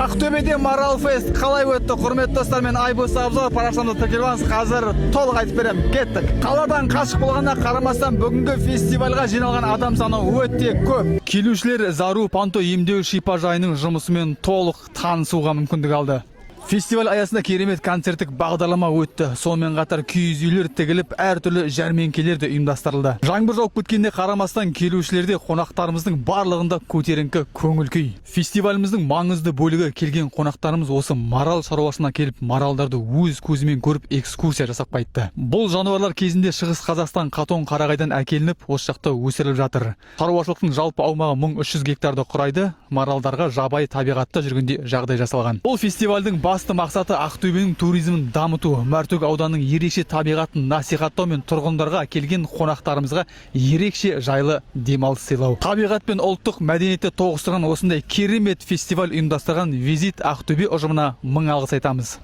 Ақтөбеде Марал Фест қалай өтті, құрметті достар? Мен Айбос Абзал, парақшамда тіркеліп алыңыз, қазір толық айтып беремін. Кеттік. Қаладан қашық болғанына қарамастан, бүгінгі фестивальға жиналған адам саны өте көп. Келушілер Зару Панто емдеу шипажайының жұмысымен толық танысуға мүмкіндік алды. Фестиваль аясында керемет концерттік бағдарлама өтті. Сонымен қатар киіз үйлер тігіліп, әртүрлі жәрмеңкелер де ұйымдастырылды. Жаңбыр жауып кеткеніне қарамастан, келушілерде, қонақтарымыздың барлығында көтеріңкі көңіл күй. Фестиваліміздің маңызды бөлігі: келген қонақтарымыз осы марал шаруашылығына келіп, маралдарды өз көзімен көріп, экскурсия жасап қайтты. Бұл жануарлар кезінде Шығыс Қазақстан Қатон Қарағайдан әкелініп, осы жақта өсіріліп жатыр. Шаруашылықтың жалпы аумағы 1300 гектарды құрайды. Маралдарға жабайы табиғатта жүргенде жағдай жасалған. Бұл фестивальдің басты мақсаты — Ақтөбенің туризмін дамыту, Мәртөк ауданының ерекше табиғатын насихаттау мен тұрғындарға, келген қонақтарымызға ерекше жайлы демалыс сыйлау. Табиғат пен ұлттық мәдениетті тоғыстырған осындай керемет фестиваль ұйымдастырған Визит Ақтөбе ұжымына мың алғыс айтамыз.